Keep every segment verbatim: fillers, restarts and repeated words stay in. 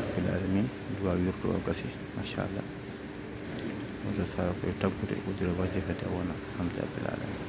Rabbil alamin, duwa wirdu o gasi, machallah. Wala sara koye taggude udura wasifa de wona, alhamdulillah rabbil alamin.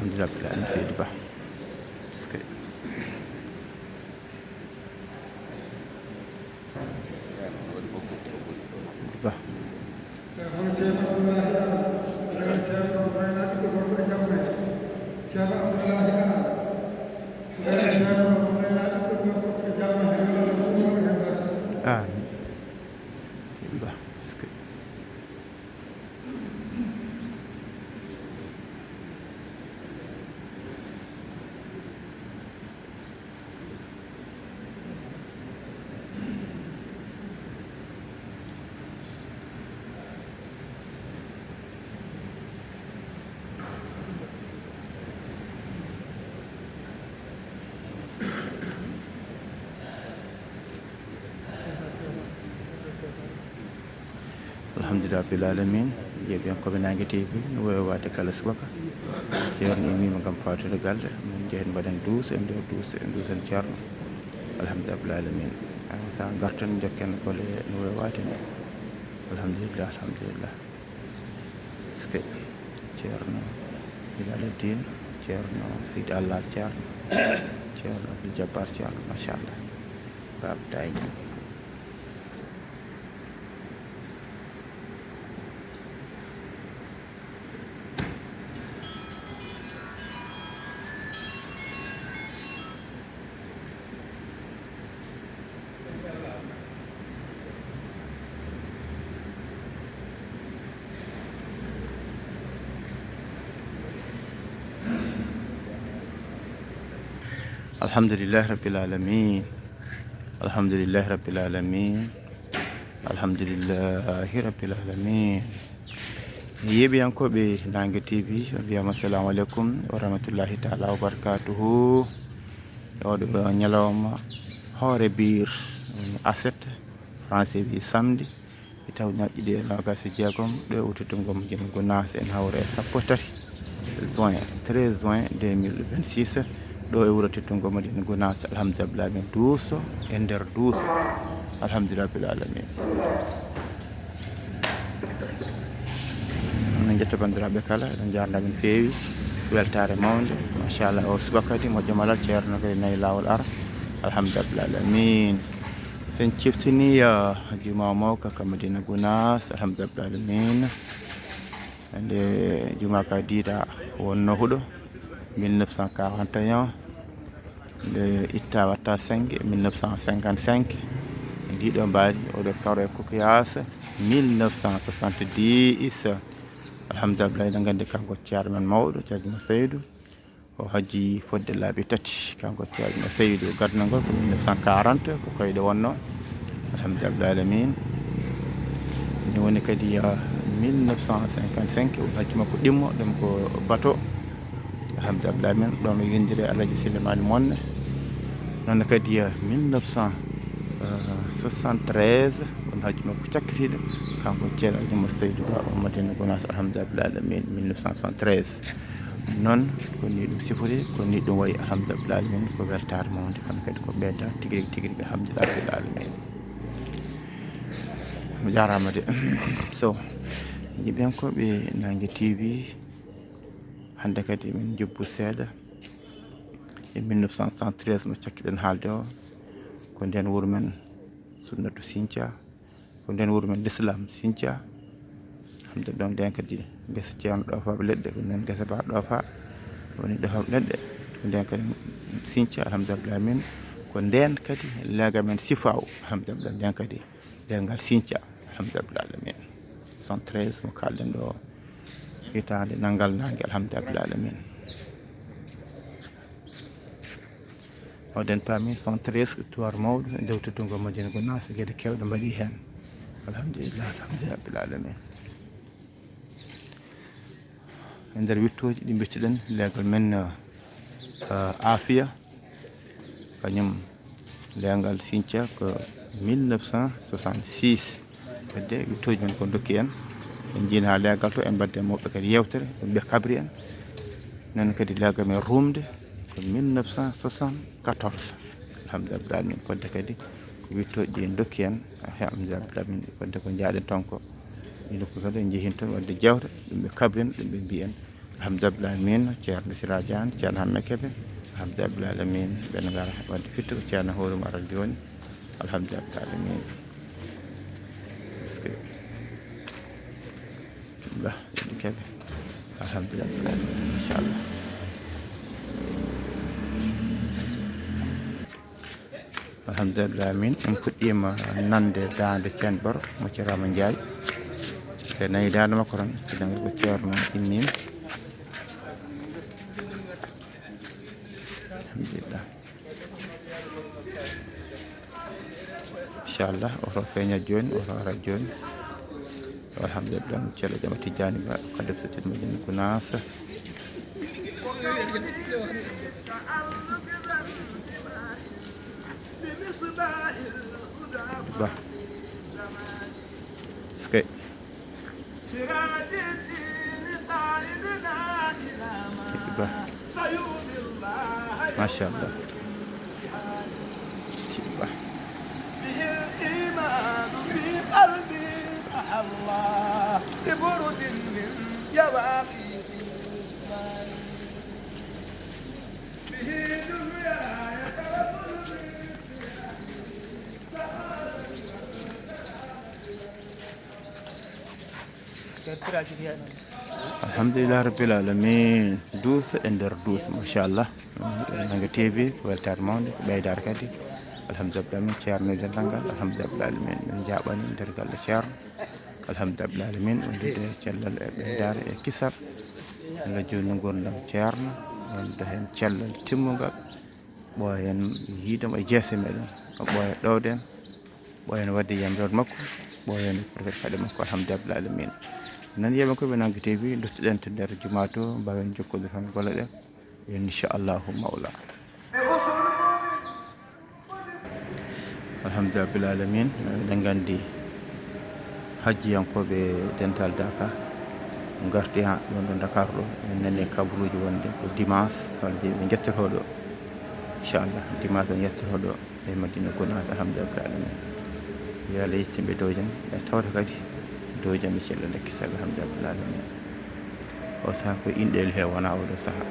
Alhamdulillah rabbil alamin, Seydi Ba. Est-ce que Ba. Ceerno Abdoulahi Anne, Ceerno Baynaɗo ko gorko e jamma. Ceerno Abdoulahi Anne, Ceerno Baynaɗo ko gorko e jamma. Amin. Ba. Est-ce que Alhamdulillah rabbil alamin. Yeeɓiyankooɓe Naange T V, no waawi waɗde kala subaka. Ceerno immima ngam fawtude galle, min njehen mbaɗen duus e nder duus e duusen Ceerno. Alhamdulillah rabbil alamin. Awa sa garten jokken kole no waawi waɗde ni. Alhamdulillah, alhamdulillah. Est-ce que Ceerno Bilal Eddin, Ceerno Sidi Allah Ceerno, Ceerno Abdul Jabbar Ceerno, machallah. Baba Taye Niang. Alhamdulillahi rabbil alamin. Alhamdulillahi rabbil alamin. Alhamdulillahi rabbil alamin. Yeeɓiyankooɓe Naange T V, on mbiyama assalamu aleykum wa rahmatullahi taala wa barakatuhu. E oɗo ñalawma hoore biir, woni aset, français wi samedi, e taw ñaƴƴi ɗi e noogaas e jeegom, ɗo e wuro teddungo Madina Gunaas, en hawre e sappo e tati juin, treize juin deux mille vingt-six, ɗo e wuro teddungo Madina Gunaas, alhamdulillah, min duuso e nder duuso, alhamdulillah rabbil alamin. Min njetta banndiraaɓe kala, eɗen njaarnda min feewi, weltaare mawnde, machallah, o subaka kadi moƴƴo malal, ceerno kadi nayi laawol ara, alhamdulillah rabbil alamin. Sen ciftini, ah, juma mawka ka Madina Gunaas, alhamdulillah rabbil alamin. Nde juma ka diida wonno huɗo, mille neuf cent quarante et un, nde itta watta cinq, mille neuf cent cinquante-cinq. E ndiɗo mbaadi, oɗo karo e Kokiyaas, mille neuf cent soixante-dix. Alhamdulillah, eɗen nganndi kanko ceerno men mawɗo, ceerno Seydou. O hajji fodde laabi tati, kanko ceerno Seydou, gadna ngol ko mille neuf cent quarante, ko koyɗe wonno. Alhamdulillah rabbil alamin. Ni woni kadi, ah, mille neuf cent cinquante-cinq, o hajji makko ɗimmo, ɗum ko bato. Alhamdulillah rabbil alamin. Ɗon o yindiri Alhaji Souleymane Monne. Noon kadi, ah, mille neuf cent soixante-treize, on hajji makko cakkitiiɗo, kanko ceerno Alhaji Seydou Ba, o Madina Gunaas, alhamdulillah rabbil alamin, mille neuf cent soixante-treize. Noon, ko ni ɗum sifori, ko ni ɗum wayi, alhamdulillah rabbil alamin, ko weltaare mawnde, kono kadi ko ɓeyda tigi rigi, tigi rigi, alhamdulillah rabbil alamin. Mi jaaraama de. So, yiɓɓiyankooɓe Naange T V, hannde kadi min njubbu seeɗa e mille neuf cent soixante-treize mo cakkiɗen haalde o, ko ndeen wuro men Sunnatu Sinca, ko ndeen wuro men Lislaam Sinca. Alhamdulillah, ɗon ndeen kadi ngesa ceerno ɗoofaaɓe leɗɗe, ko ndeen ngesa ba ɗoofaa, woni ɗoofaaɓe leɗɗe, ko ndeen kadi Sinca, alhamdulillah min, ko ndeen kadi leega men Sifaaw, alhamdulillah, ndeen kadi leegal Sinca, alhamdulillah min. Soixante-treize mo kaalɗen ɗo, hitaande nanngal naange, alhamdulillah min. Oɗen paami soixante-treize ko histoire mawɗo e dow teddungal Madina Gunaas, geɗe keewɗe mbaɗi heen. Alhamdulillah, alhamdulillah rabbil alamin. E nder wittooji ɗi mbittuɗen, leegal men, eh, Afiya, kañum leegal Sinca ko mille neuf cent soixante-six. Wadde wittooji men ko dokki en. En njiin haa leegal to, en mbadde mawɓe kadi yeewtere, ɗum ɓe kabri en. Noon kadi leegal men Rumde ko mille neuf cent soixante-quatorze. Alhamdulillah, min kodde kadi ko wittooji ɗi en dokki en. Alhamdulillah, min kodde ko njaaɗen toon ko. Ɗi nokku kadi en njehin toon wadde jewte, ɗum ɓe kabri en, ɗum ɓe mbiyi en. Alhamdulillah, min Ceerno Sira Diagne, Ceerno Hamme Kebe. Alhamdulillah, min ɓen ngara wadde fitto ko Ceerno hoore mum arata jooni. Alhamdulillah, min. Parce que, bah, Kebe. Alhamdulillah, inchallah. Alhamdulillah, min en puɗɗiima nande daande Ceen Boro mo Ceerno Ndiaye. Se nani daande makko tan, si nani ko Ceerno innin. Alhamdulillah. Inchallah, oto feeña jooni, oto ara jooni. Alhamdulillah, Ceerno Jama Tijjaani Ba, Kadef Sotid Madina Gunaas. Ba. Est-ce que Ba. Machallah. Ba. به الإيمان في قلبي تحلى ببرد من يواقيت الإيمان. به دنياي تركت من Alhamdulillah Rabbil Alamin. Duuso e nder duuso, machallah. Nanga T V, ko weltaare mawnde, ko ɓeydaare kadi. Alhamdulillah, min ceerno e denndaangal. Alhamdulillah, min, min njaaɓani nder galle ceerno. Alhamdulillah, min wondude cellal e ɓeydaare e kisal. Allah jooni ngurdam ceerno, wonda heen cellal timmungal. Ɓooya en yiidam e jeese meɗen, o ɓooya ɗowden, ɓooya en wadde yamiroore makko, ɓooya en rewde paɗe makko, alhamdulillah alamin. Nan yeeɓe ko ɓe nangete wi duttoɗen to nder jumaa to, mbaawen jokkude tan golle ɗen, inchallahu mawla. Alhamdulillah rabbil alamin, eɗen nganndi hajjiyankooɓe dental Daaka ngarti haa ɗoon ɗo Dakar ɗo, en nani kabaruuji wonde ko dimanche, wonde ɓe njettoto ɗo. Inchallah, dimanche ɓe njettoto ɗo e Madina Gunaas, alhamdulillah rabbil alamin. Yo Allah yettin ɓe dow jam, ɓe tawta kadi dow jam e cellal e kisal, alhamdulillah rabbil alamin. O saha ko inɗeeli he wona oɗo saha.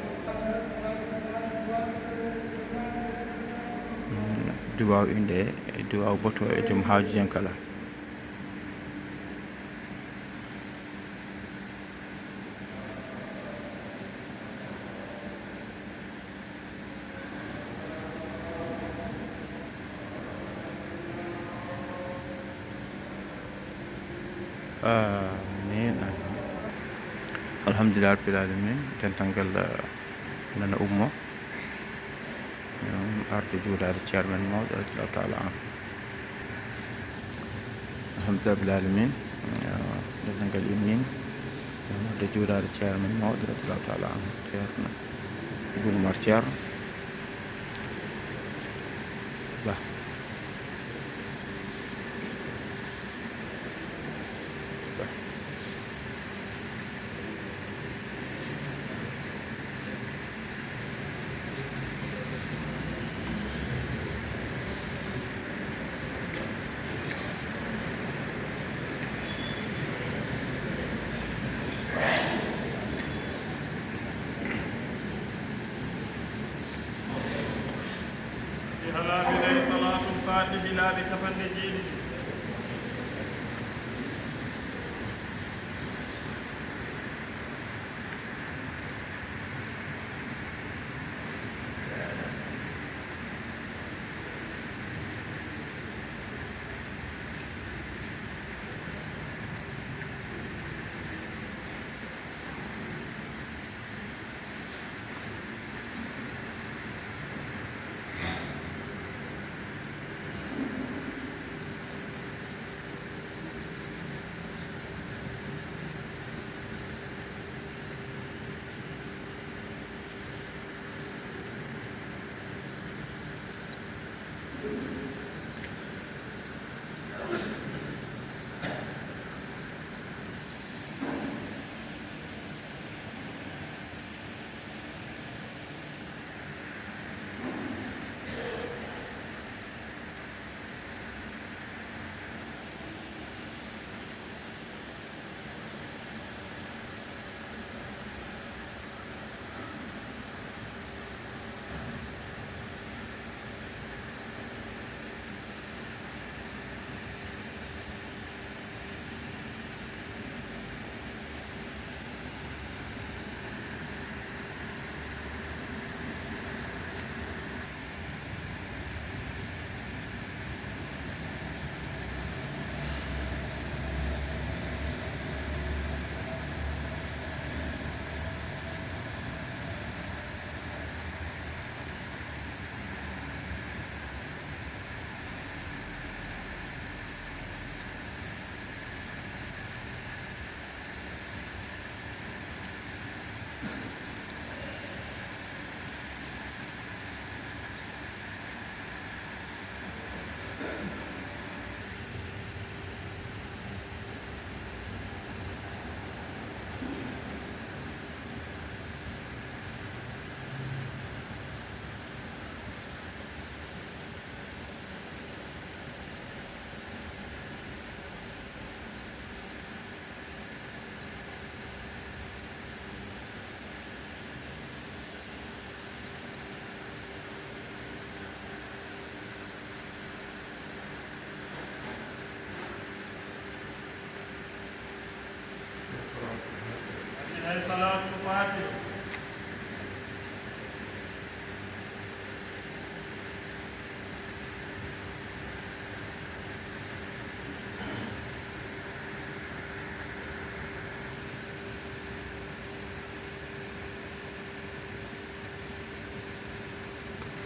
Duwaaw inɗe, duwaaw boto e joom haajuji en kala. Amin, amin. Alhamdulillah rabbil alamin, dental ngal, eh, nana ummo. Em, arde juulaade ceerno men mawɗo, radiyallahu taala anhu. Alhamdulillah rabbil alamin. Em, dental ngal immiima. Em, arde juulaade ceerno men mawɗo, radiyallahu taala anhu. Ceerno Ibn Umar Ceerno. Ba. Ba. Alaa bilay salaatul faatihi laabi capanɗe jeeɗiɗi.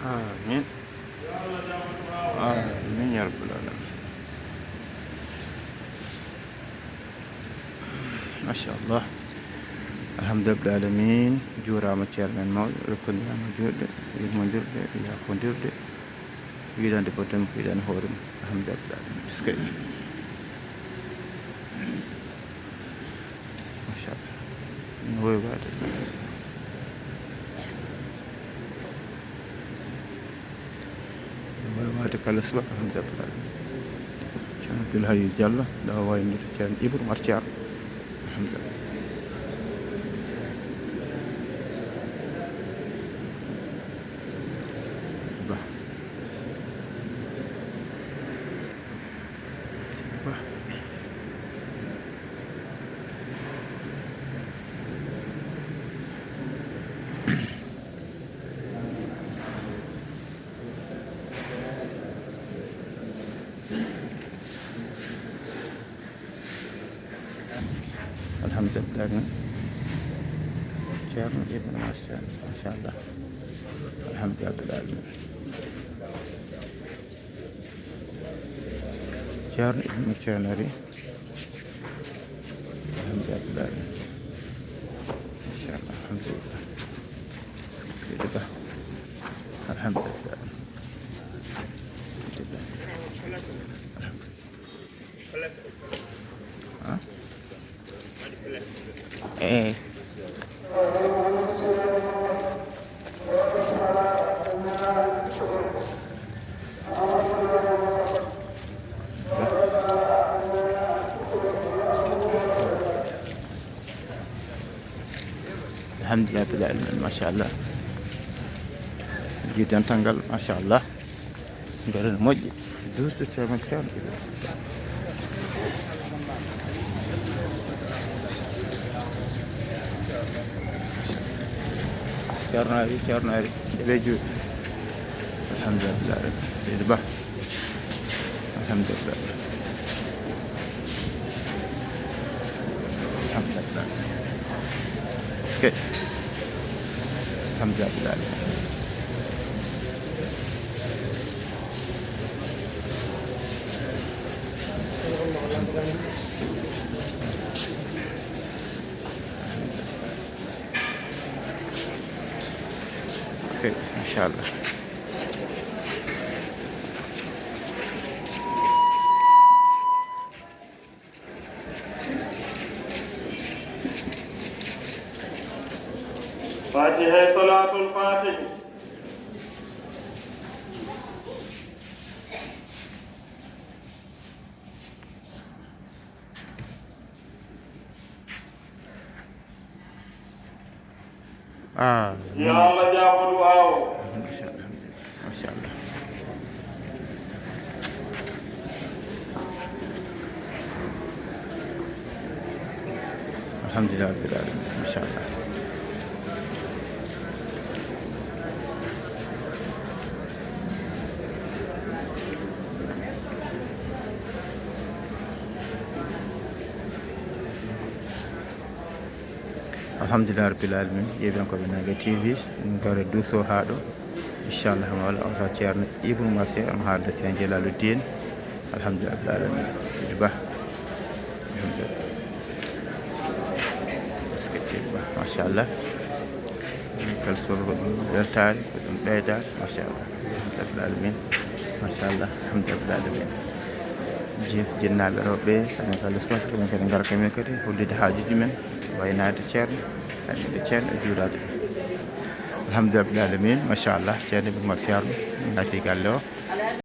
Amin. Amin ya rabbal alamin. Machallah. Alhamdulillah alamin. Juuraama ceerno men mawɗo, rokkondirama juuɗe, yurmondirɗe, yaafondirɗe, yiɗande ko tan ko yiɗande hoore mum. Alhamdulillah alamin. Eskey. Machallah. No woy waade. No woy waade kala suba, alhamdulillah. Ceerno Abdoul Hayy Diallo, ɗo waynirta Ceerno Ibra Umar Ceerno. Alhamdulillah. Ba. Ba. Alhamdulillah. Ceerno Ibra Umar Ceerno, machallah. Alhamdulillah. Ceerno Ibra Umar Ceerno ari. Alhamdulillah. Machallah, alhamdulillah. Alhamdulillah. Alhamdulillah. Ha? Eh. Alhamdulillah, rabbil alamin, machallah. Ji dental ngal, machallah. Ngal ene moƴƴi. Duusde ceerno, ceerno. Ceerno ari, ceerno ari. Nde ɓe juuɗe. Alhamdulillah. Seydi Ba. Alhamdulillah. Alhamdulillah. Eskey. Alhamdulillah. Eskey, machallah. Fatiha e Salatul Fatiha. Ah, yo Allah jaabo du'aawo. Machallah. Machallah. Alhamdulillah rabbil alamin. Machallah. Alhamdulillah rabbil alamin, yeeɓiyankooɓe Naange T V, min kawre duuso haa ɗo. Inchallah, ma wala on sa ceerno Ibou Marché, on haalda ceerno Jalaluddin. Alhamdulillah rabbil alamin. Seydi Ba. Alhamdulillah. Est-ce que Seydi Ba, machallah. Kala suba ko ɗum weltaare, ko ɗum ɓeydaare, machallah. Alhamdulillah rabbil alamin. Machallah, alhamdulillah rabbil alamin. Jin-, jinnaaɓe rewɓe, kañum kala suba, kañum kadi ngara kañum kadi, hollude haajuuji men, waynaade ceerno, kañum e ceerno e juulaade. Alhamdulillah rabbil alamin, machallah, ceerno Ibou Marché Ceerno, naati galle o.